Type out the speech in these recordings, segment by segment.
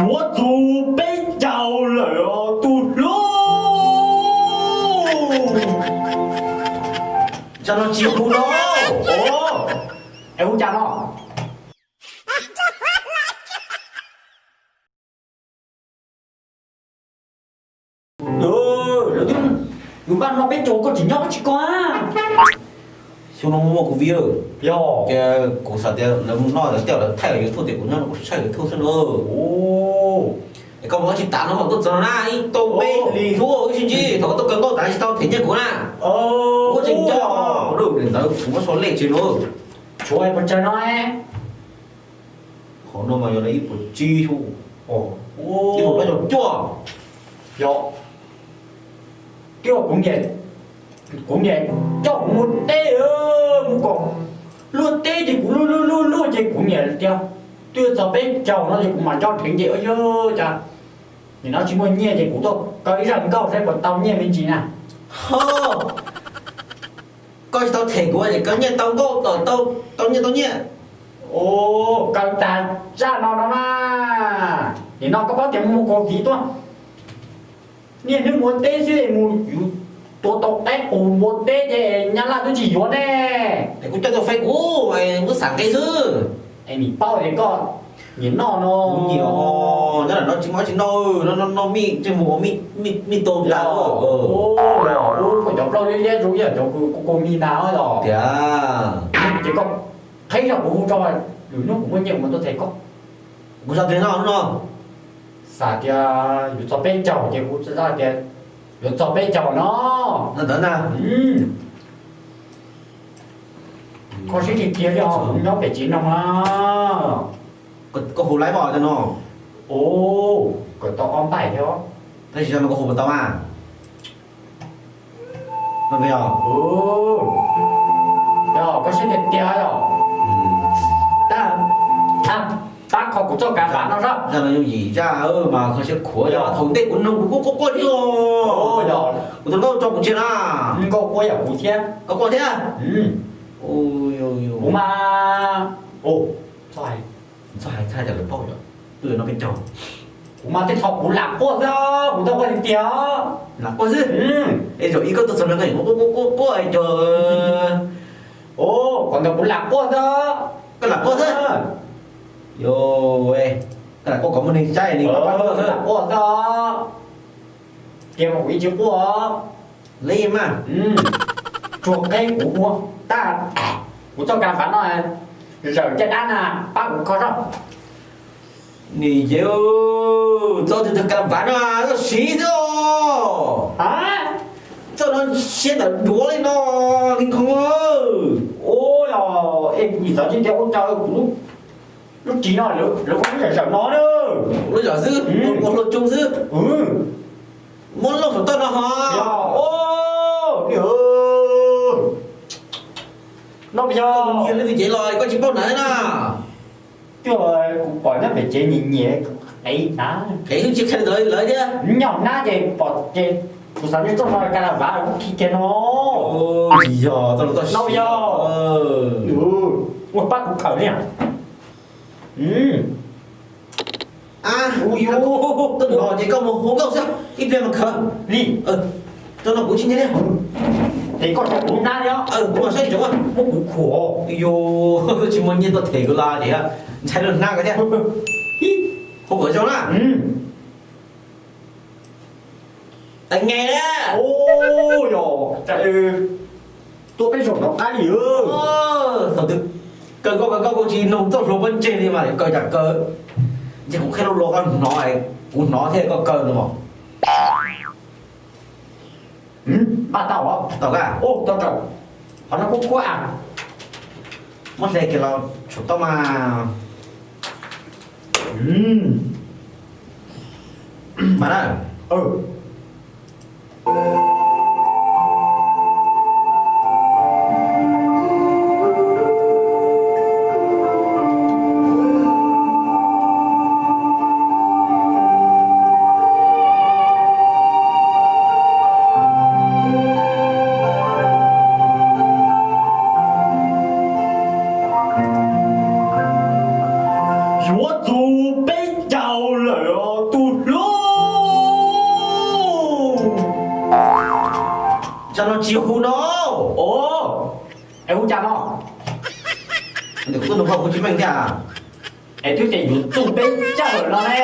Yuav txug peb caug lawm os tus hlub. Cas no tsis hu no? Es hu cas no? Lawv twb, yus npaj no peb caug koj tseem nyob tsis koj a. Xyoo no muaj kuv view, yog tias kuv xav tias lawv mus noj lawv coj lawv thaij YouTube tias kuv nyob no kuv saib YouTube xwb na. Es koj mus tsis tas no mas tuaj txog no na, ib tau peb hlis hlub wb sib ntsib, thaum koj tuaj kawg nkauj tas tsis tau them nyiaj kuv na. Kuv tsis nco, ntawd kuv muab sau lej tsis no. Tshuav puas tsawg no? Qhov no mas yog ib puas tsib xu, ib puas plaub caug cuaj. Yog, twb yog kuv niam, kuv niam coj kuv mus teb, mus kom luaj teb ces kuv luaj luaj luaj luaj ces kuv niam tias twb yuav txog peb caug no ces kuv mam nco dheev ces yog cas nim no tsis muaj nyiaj ces kuv tuaj kaw ib zaj nkauj saib puas tau nyiaj me ntsis na. Ho, koj tsis tau them kuv es kaw nyiaj tau nkauj, tau nyiaj tau nyiaj. Kaw tas zaj no no na, nim no koj paub tias mus covid tuaj, niaj hnub mus ua teb xwb mus yuav tua tau qaib qus mus ua teb ces nyab laj twb tsis yuav ne. Es kuv coj tuaj fais kuv, kuv xav nqe xwb. Es nim paub tias koj nyiam noj no. Kuv nyiam, nyob lam no tsis muaj dab tsi noj, noj noj mij, ntsej muag ua mij tau tas. Koj cov plaub liab liab zoo ib yam cov kua mis na los tias. Ces koj qheb zog kuv hu tso, lwm hnub kuv muaj nyiaj kuv mam tuaj them koj. Kuv xav tias no no, xav tias yuav txog peb caug ces kuv xav tias yuav txog peb caug no. Ntawd na, kho siab tiag tiag li os, kuv nyob pem tsev no na. Koj hu laib pom no. Ov, kawm tau ob npaij thiab. Tab sis no koj hu puas tau mas? Yog, koj siab tiag tiag yog. Pab kho kuv txoj kav vam no sab. Zaj no yooj yim zaj mas kho siab khuav yog thaum ntej kuv noog kuv kuj quaj quaj thiab os. Yog, kuv tus nkauj tso kuv ntsia na. Nkauj quaj yam kuv thiab. Koj quaj thiab? Kuv mas, txhob hais, txhob hais txhaj cas lawv paub yog twb no peb caug. Kuv mas tej thaum kuv lam quaj xwb, kuv tau quaj tiag tiag. Lam quaj xwb? Es zaum ib koj tuaj txog no koj quaj quaj quaj quaj cov. Qhov ntawd kuv lam quaj xwb. Koj lam quaj xwb? Yog, koj lam quaj kom muaj neeg saib ne, koj lam quaj xwb. Tiag mas kuv yeej tsis quaj. Li mas, tsuag qeb kuv ua tag, kuv txoj kav vam no, zawm caj dab na, pab kuv kho sab. Nim yev, txoj tus kav vam no txoj siv xwb os. Txoj no siab ntawm duav li no, li nkhoo. Ua yog, es kuv tsis txawj tias ua cas kuv lub ris no lawv ua lub zawm zawm no na. Lub zawm xwb, ua hlua tsoo xwb. Muab loj saum toj no ho. No yog leej twg cev los koj tsis paub na na. Twb kuv pom nyob pem tsev nyiam nyiam qev na. Qev tsis qhia lawv thiab. Nyob nab ces pom ces kuv xav tias txoj no kav vam kuv khi kiag no. Tsis yog, txoj no txoj no yog. Ua pab kuv khawm li. Ua yus tuaj no ces koj mus hu nkauj xwb, ib pliag mas khawm li. Txoj no kuv tsis nyiam li. Ces koj tso kuv hnab li os. Kuv mam saib ntsoov. Muab kuv khuam. Yus tsis muaj nyiaj tuaj them kuv los tias ntshai luag hnab ko thiab. Hu kom zoo na. Ua li, yog tuaj peb zaug no qab li. Thaum twg kaw koj kaw koj kuv tsis noog txoj hlua pob ntseg li mas kaw cas kaw. Ntshe kuv qhia lub lus koj hnov, kuv hnov thiab koj kaw no. Npaj tau, tau ka, tau tau. Qhov no kuj kuaj. Muab hle kiag los tshuav tau mas. Mas na. Yuav txug peb caug lawm. Tsis hu no. Es hu cas no? Kuv tuaj nug koj kuv tsis meej thiab. Es twb tias yuav txug peb caug lawm no ne.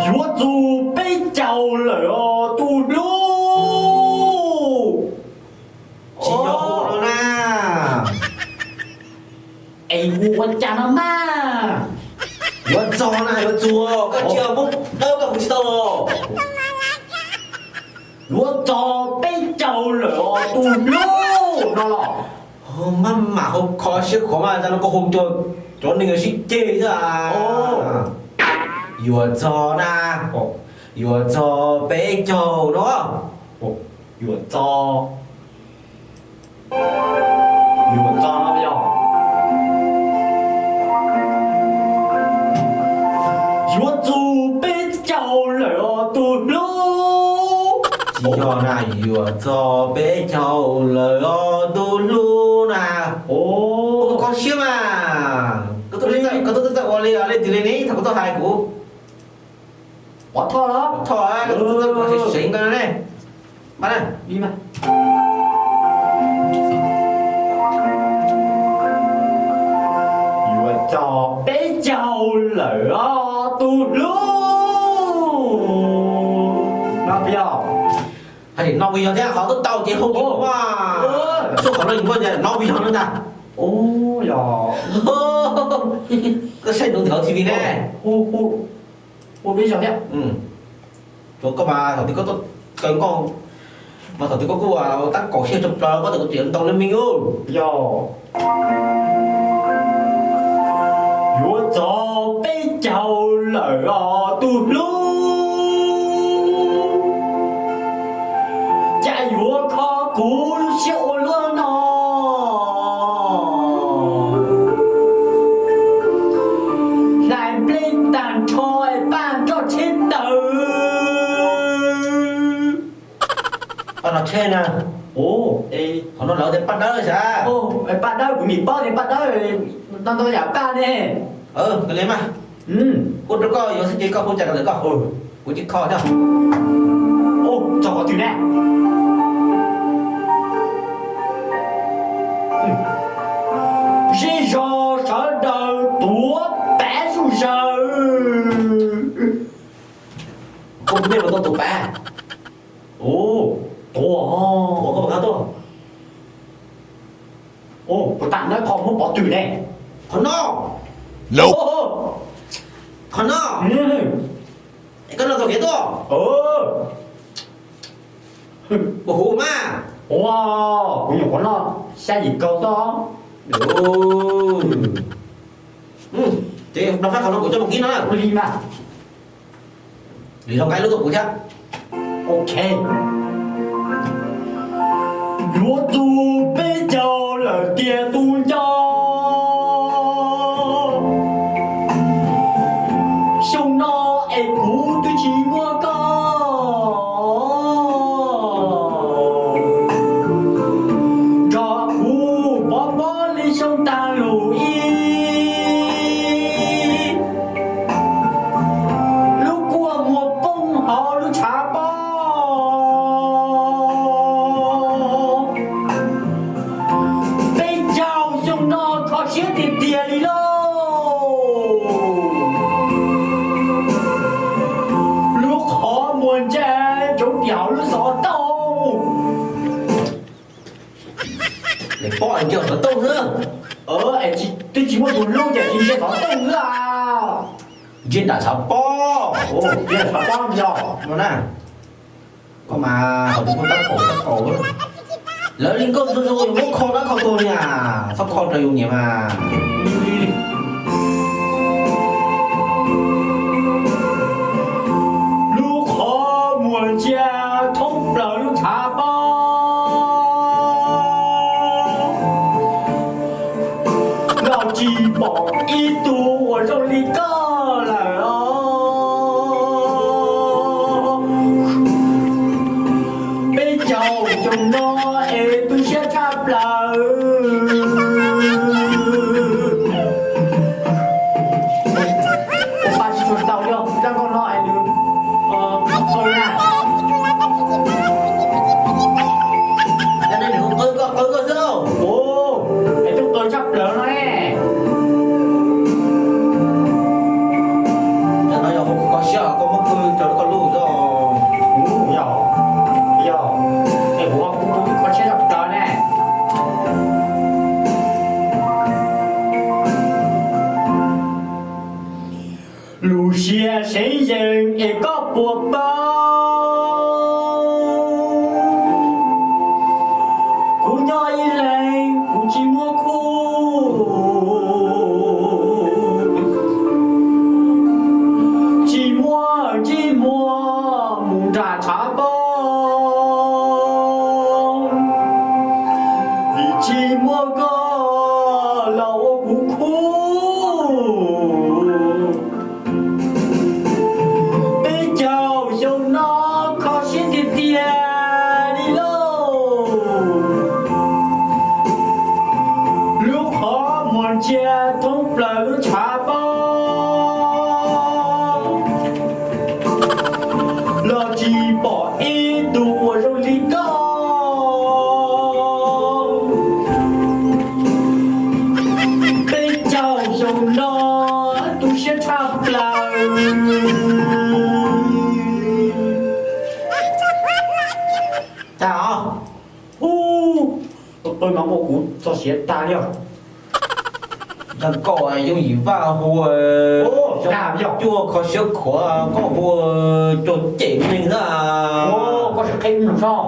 Yuav txug peb caug lawm os tus hlub. Tsis yog hu no na. Es hu ua cas no mas? Yuav txog na yuav txug, koj tsis muab dawb koj hu tsis tau. Yuav txog peb caug lawm os tus hlub no los. Maj mam hu kho siab kho mas, cas no koj hu cuag cov neeg sib ceg xwb. Yuav txog na, yuav txog peb caug no. Yuav txog, yuav txog no yog, yuav txug peb caug lawm os tus hlub. Tsis yog na, yuav txog peb caug lawm os tus hlub na. Kho siab mas. Koj tuaj txawj ua li leej twg li ne, thaum koj tuaj hais kuv. Pov thoj los? Pov thoj, seev seev ko ne. Yuav txog peb caug lawm os tus hlub. No peb os. Hais tias no vim yog thiab, qhov twb tau ces hu ces hu. Xub qhov no yus muaj tias no vim yog no ntag. Yog koj saib nug ntawm hauv T V ne. Hu ib zaug thiab. Tsuav koj mas thaum twg koj tuaj kaw nkauj mas thaum twg koj kuj tab kaum siab tshaj plaws, koj txawm kuv tseem ntaus li me ub. Yog, yuav txog peb caug lawm os tus hlub, cas yuav kho kuv lub siab ua luaj no. Hlais nplej tag nrho es paj nroj tsheb tawg. Paj nroj tsheb na. Qhov no lawv tias paj dawb sav. Paj dawb, kuv nim paub tias paj dawb no ntau yam paj ne. Li mas, kuv rau koj yuav xwb ces koj hu cas los koj hu, kuv tsis kho thiab. Txog qhov twg ne? Zej zos sawv daws tuav pav zuj zaws. Koj puas nej mas tau tuav pav? Tuav, tuav koj puas nkag tuaj? Puas tam nab qho muab pov twm ne? Qhov no, qhov no, koj no tau kev tuaj. Puas huv mas? Ua, kuv nyuam qhuav noj xya yim kaus xwb. Ces noj fab qhov no kuv coj mus kib no na. Ua li mas. Lwm zaus nqa ib lub tuaj kuv thiab. Ok. Yuav txug peb caug lawm tiag tus nco, xyoo no es kuv twb tsis muaj koj nrog kuv pov pob li xyoo tag lug ib. Lub kua muag poob hauv lub tshav pob. Peb caug xyoo no kho siab tiag tiag li lauj. Lub qhov muag ntsia tsuv tim hauv lub xov tooj. Pob ntsia xov tooj xwb. Es twb tsis muaj tus hlub ces tsis ntsia xov tooj xwb a. Ntsia nram tshav pob. Ntsia nram tshav pob yog no na. Koj mas hauv tus koj tab kaum tab kaum. Lawv li nkauj zoo zoo yuav muab kho dab kho tuag li a. Txhob kho rau yus niam mas. Lub qhov muag ntsia thoob plaws lub tshav pob. Los tsis pom ib tug uas zoo li koj lawm os. Peb caug xyoo no es tu siab tshaj plaws. zam tshav pob, vim tsis muaj koj los ua kuv khub. Peb caug xyoo no kho siab tiag tiag li lauj. Lub qhov muag ntsia thoob plaws lub tshav pob los tsis pom ib tug uas zoo li koj. Peb caug xyoo no tu siab tshaj plaws. Tag os. Ub, qw mas ua kuv txog siav tag li os. Ntag koj yooj yim vaj hu, cuaj kho siab khuav koj hu cuag cem neeg na. Koj sim qheb mloog soj.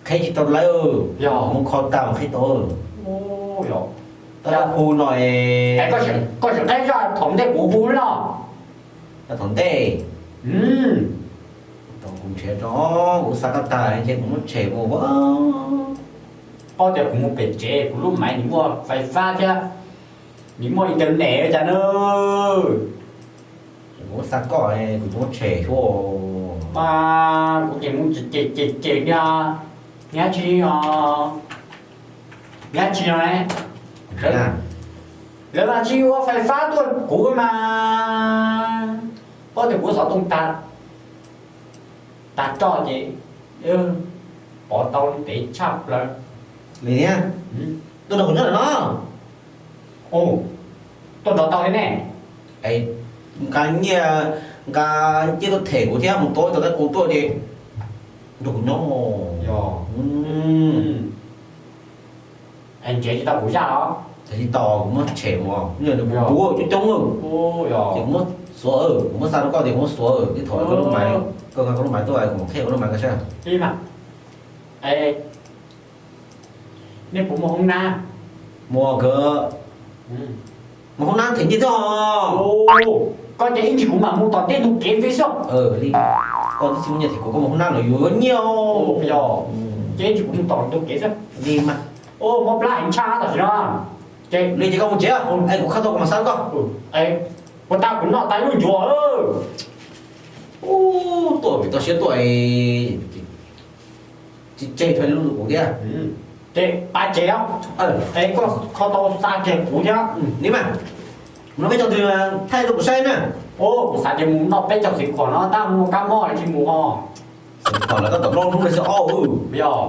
Qheb tsis tau lawm, yog mus kho tag mas qheb tau. Tab hu no es koj sim qheb zaj thaum ntej kuv hu no. Zaj thaum ntej. Tau kuv nrhiav rau, kuv xa koj tag ces kuv muab tshem mus. Paub tias kuv mus pem tsev kuv lub maiv nim muaj fais fab thiab, nim muaj internet cas na. Kuv muab xa koj, kuv muab tshem suab. Mas kuv ces mus ces ces ces niag, niag tsis, niag tsis no ne. Lawv mas tsis ua fais fab tuaj kuv mas, paub tias kuv xov tooj tag, tag roj ces pov tau li pem tshaj plaws. Li niag tuaj nrog kuv nyob lawm no. Tuaj nrog tau li ne. Nqa nyiaj, nqa nyiaj tuaj them kuv thiab mus tua tau tab kuv tuaj ces nrog kuv nyob. Nrhiav tsis tau kuv zaj los? Tsis tau, kuv muab tshem mus, nws kuv coob coob, ces kuv muab xuav, kuv muab xa rau koj tias kuv muab xuav, ib thaum koj lub maiv, koj nqa koj lub maiv tuaj kuv mus qheb koj lub maiv koj saib. Nej puas muaj hoob nab? Muaj kawg. Muaj hoob nab them nyiaj thiab os. Koj ces ib ntsis kuv mam mus tom tej ntug kev peb xwb. Li koj twb tsis muaj nyiaj them kuv, koj muaj hoob nab los yuav nyiaj os. Ces ib ntsis kuv mus tom ntug kev xwb. Li mas. Mob plab heev tshaj tam sim no. Li ces koj mus tsev, es kuv kho tau kuv mam xa rau koj. Ua tag kuv noj tas lub ncuav. Tuaj vim tau siab tuaj, tsis tseg rau lub ntu kuv thiab. Ces pab tsev os, es koj kho tau xa kiag kuv thiab. Ni mas, mus noj peb caug twg thaij rau kuv saib na. Kuv xav tias mus noj peb caug xwm khuam no tab muaj kab mob tsis mus os. Xwm khuam los tab tom noj hnub no xwb ob. Yog,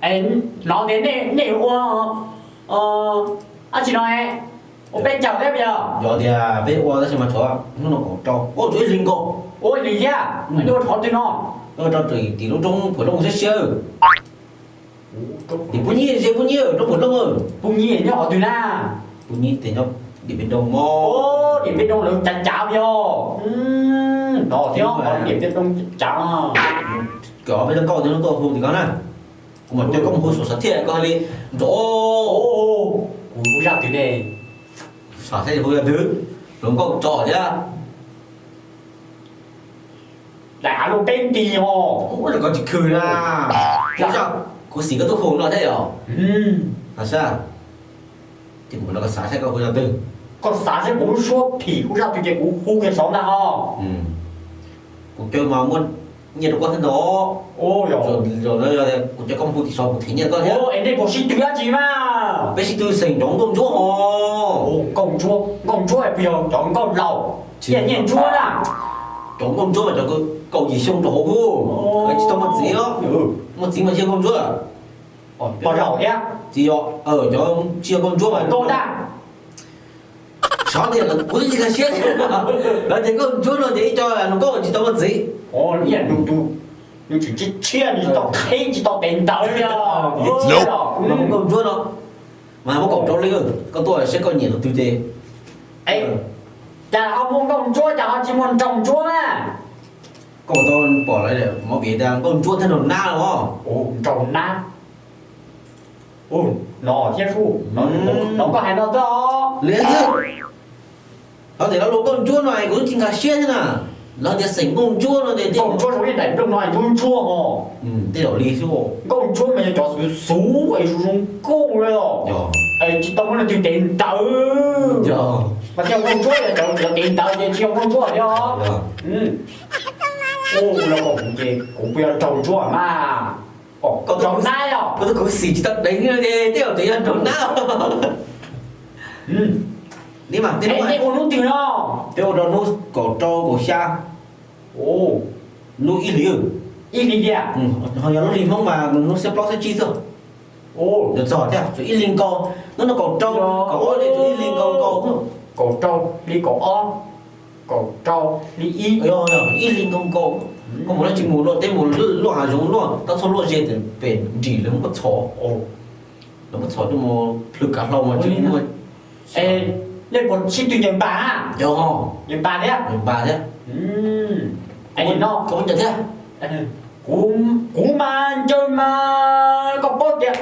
es hnov tias nej ua dab tsi no, ua peb caug thiab yog? Yog tias peb ua tab sis mas tshuav hnub no kaum rau, ua tshuav ib hlis nkaus. Ua ib hlis thiab, nej ua rau qhov twg no? Ua rau tim lub roob Phuam Looj siab siab. Tim Pub Nyib, ze Pub Nyib, roob Phuam Looj. Pub Nyib nyob qhov twg na? Pub Nyib tias nyob Diam Npia Nroo mog. Diam Npia Nroo lawv cav cav yog. No thiab, Diam Npia Nroo cav. Kom peb cov nkauj cov no tuaj hu tim ko na. Kuv mam coj koj mus hu saum sav thiaj koj li nrov. Kuv zaj twg ne? Sav thiaj hu zaj twg? Hluas nkauj tso thiab. Daim av luaj peb nti os. Ua li koj tsis khwv na. Kuv xav koj tuaj hu no thiab yog. Xav, ces kuv no koj xav saib koj hu zaj twg. Koj xav saib kuv lub suab phim hu zaj twg ces kuv hu kiag saud ntag os. Kuv caw mas muaj nyiaj rau koj thiab ntag. Kuv caw koj mus hu tim saud kuv them nyiaj koj thiab. Es nej puas sib tw dab tsi mas? Peb sib tw xeem cov nkauj ntsuab os. Nkauj ntsuab, nkauj ntsuab puas yog cov nkauj laus, nyiaj ntsuab na? Cov nkauj ntsuab mas cov kaum yim xyoo rau hauv, tsis tau muaj txiv os. Muaj txiv mas tsis yog nkauj ntsuab. Pog zaum thiab. Tsis yog, cov tsis yog nkauj ntsuab mas nkauj dab. Xyov tias kuv twb tsis nkag siab, lawv tias nkauj ntsuab no ces ib co hluas nkauj tsis tau muaj txiv. Ib yam nws tus, nws tseem tshiab tshiab, nws tsis tau qheb tsis tau tes ntawd li os. Nkauj ntsuab no mas muab kaum rau li, koj tuaj saib koj nyiam tus twg ces. Cas ho muaj nkauj ntsuab cas ho tsis muaj nraug ntsuab na? Koj tau pom lawv movie tias nkauj ntsuab thiab nraug nab los? Nraug nab. No thiab sub, no koj hais no xwb os. Li xwb. Hos tias lawv luag nkauj ntsuab no es kuv twb tsis nkag siab thiab na. Lawv tias xeem nkauj ntsuab no tias nkauj ntsuab zoo li daim nplooj no ntsuab ntsuab ho. Tej zaum li xwb. Nkauj ntsuab mas yog cov xuv xuv es zoo zoo nkauj li os. Es tsis tau muaj leej twg tev ntawv. Mas thiaj nkauj ntsuab, yog cov tev ntawv ces tsis yog nkauj ntsuab thiab os. Ua los kom kuv ces kuv puas yog raug ntsuab mas. Raug nab os. Koj twb khuv xim tsis tau deev li, tej zaum twb yog raug nab. Li mas nej ua hnub twg no? Peb ua rau hnub kaum rau kaum xya. Lub ib hlis. Ib hlis tiag. Ho yog lub hli Hmoob mas hnub xiab plaub xiab tsib xwb. Yuav txog thiab, tsuas ib hlis nkaus, hnub no kaum rau, kaum ob li tsuas ib hlis nkaus nkaus. Kaum rau hli kaum ob, kaum rau hli ib. Yog ib hlis nkaus nkaus. Koj mus dab tsi mus luaj teb mus luaj hav zoov luaj, tab txhob luaj ze pem nrim lawv muab txhov. Lawv muab txhov coj mus plhws kav hlau mas tsis muaj. Nej puas sib tw ncaws npas? Ncaws npas thiab. Ncaws npas thiab. Koj ncaws thiab. Kuv mas ncaws mas koj paub tias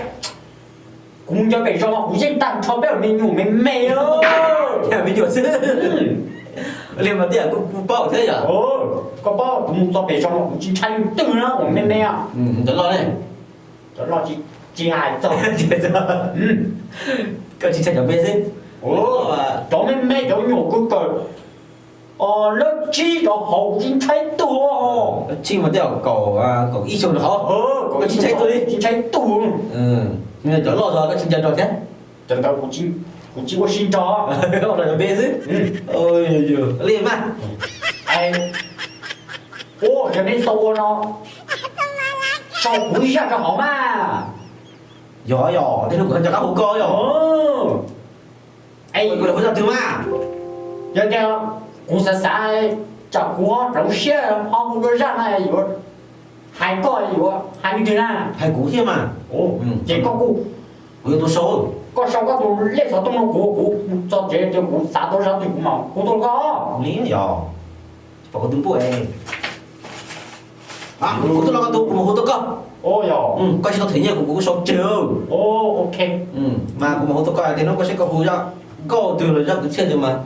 kuv mus ncaws pem zos mas kuv yeej tag nrho peb ua me nyuam me me. Me nyuam xwb. Li mas tias kuv paub thiab yom. Koj paub kuv mus txog pem zos mas kuv tsis ntshai leej twg na, ua me me. Cov loj ne? Cov loj tsis hais txog. Koj tsis ntshai cov me xwb. Cov me me cov nyuam kwv kawm lab tsib rov hauv kuv tsis ntshai tug. Lab tsib mas tej zaum kaum, kaum ib xyoo rov hauv, koj tsis ntshai tug li. Tsis ntshai tug. Cov loj zog koj tsis nco rau thiab. Cov ntawd kuv tsis ua si nrog. Cov me xwb. Li mas. Ua yog nej tau ua no, sau kuv ib zaj rau hauv mas. Yog yog, tej hnub kuv ho nco qab hu koj yog. Kuv lam hu zaj twg mas? Yog tias kuv xav xav tsam kuv ho rau siab ho hu dua zaj na, yuav hais koj yuav hais leej twg na? Hais kuv thiab mas. Ces koj kuj, kuv yuav tus sau. Koj sau koj tus lej xov tooj rau kuv, kuv txog tsev ces kuv xav tau zaj twg kuv mam hu tuaj rau koj. Li yog, pom kuv tus npua. Kuv tuaj los koj tus kuv mam hu tuaj koj. Koj tsis tau them nyiaj kuv, kuv kuj sau tseg. Mas kuv mam hu tuaj koj tias hnub koj seb koj hu zaj nkauj twg los zaj kwv txhiaj twg mas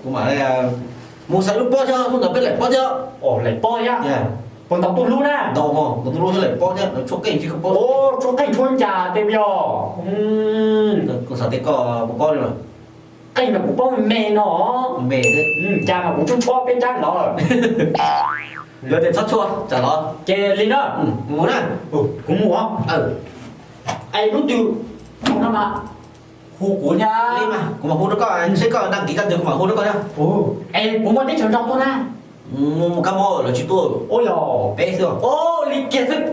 kuv mam li mus xaiv lub pob thiab, hnub ntawd peb laim pob thiab. Laim pob thiab. Puas ntau tuj lub na? Ntau ho, ntau tuj lub thiab laim pob thiab, tshuab qeej tsis koj paub. Tshuab qeej tshuab ncas tej yog. Kuv xav tias koj puas paub li mas. Qeej mas kuv paub me no. Me thiab. Ncas mas kuv tshuab tshuab peb rab los lawm. Yog tias txhob tshuab tsam los. Ces li na. Mus na. Kuv mus. Es hnub twg no mas hu kuv thiab. Li mas kuv mam hu rau koj, seb koj dag kiv zaj twg kuv mam hu rau koj thiab. Es kuv muaj teb chaws nrog tuaj na. Mus kab mob lawv tsis tuaj. Ua yog peb xwb. Li kiag xwb.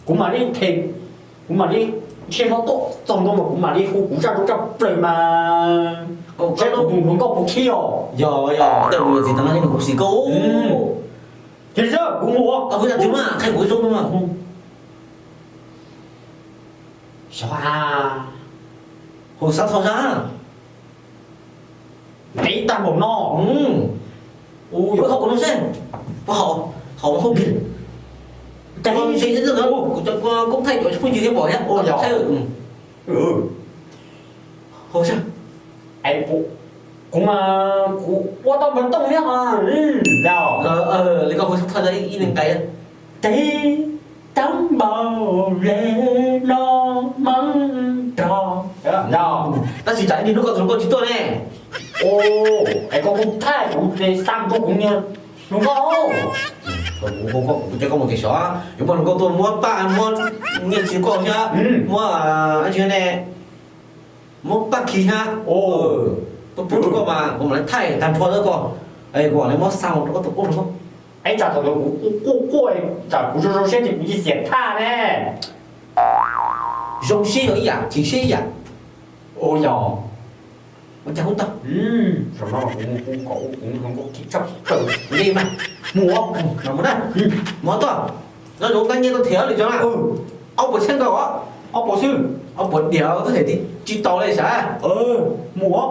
Kuv mam li them, kuv mam li ntshe hlob tuaj txog ntua mas kuv mam li hu kuv zaj rau tshaj plaws mas. Saib kuv tus hluas nkauj puas khib os. Yog yog, tej mus yuav txiv tag no kuv sim koj. Ces kuv mus. Koj hu zaj twg mas qhia kuv zoo mas. Xyov, hu xav txog zaj. Ntev tag npaum no. Ua hauv kuv no seb, puas haum, haum hu kiag. Kuv cov koob thaij cov phooj ywg thiab pom thiab. Hu, kuv mas kuv ua tau npawg Tooj thiab. Li koj hu thawj ib leeg nqe. Ntev tag npaum le no Hmoob nrog. Tab sis tsam ib hnub koj tus hluas nkauj tsis tuaj ne. Es koj kuj thaij kuv ces xa rau kuv niag hluas nkauj. Kuv coj koj mus tim sov, yuav muaj hluas nkauj tuaj muab paj muab nyiaj txiag koj thiab, muab dab tsi ne, muab paj khi thiab. Tuaj pub rau koj mas kuv mam li thaij tag nrho rau koj, kuv mam li muab xa mus rau koj tus qub hluas nkauj. Es tsam thaum ntawd kuv quaj quaj, tsam kuv zoo zoo siab ces kuv cia xiam thaj ne. Zoo siab yog ib yam, chim siab ib yam. Ua yog, ua cas kuv tau, zaum no kuv mus kuv kom ua kuv hluas nkauj khib tshaj plaws li mas. Mus, mus na, mus tuaj, no zoo kab nyiaj tuaj them li cov na. Ob puas txhiab nkaus, ob puas xwb, ob puas diam twb them tsis tau li sav. Mus,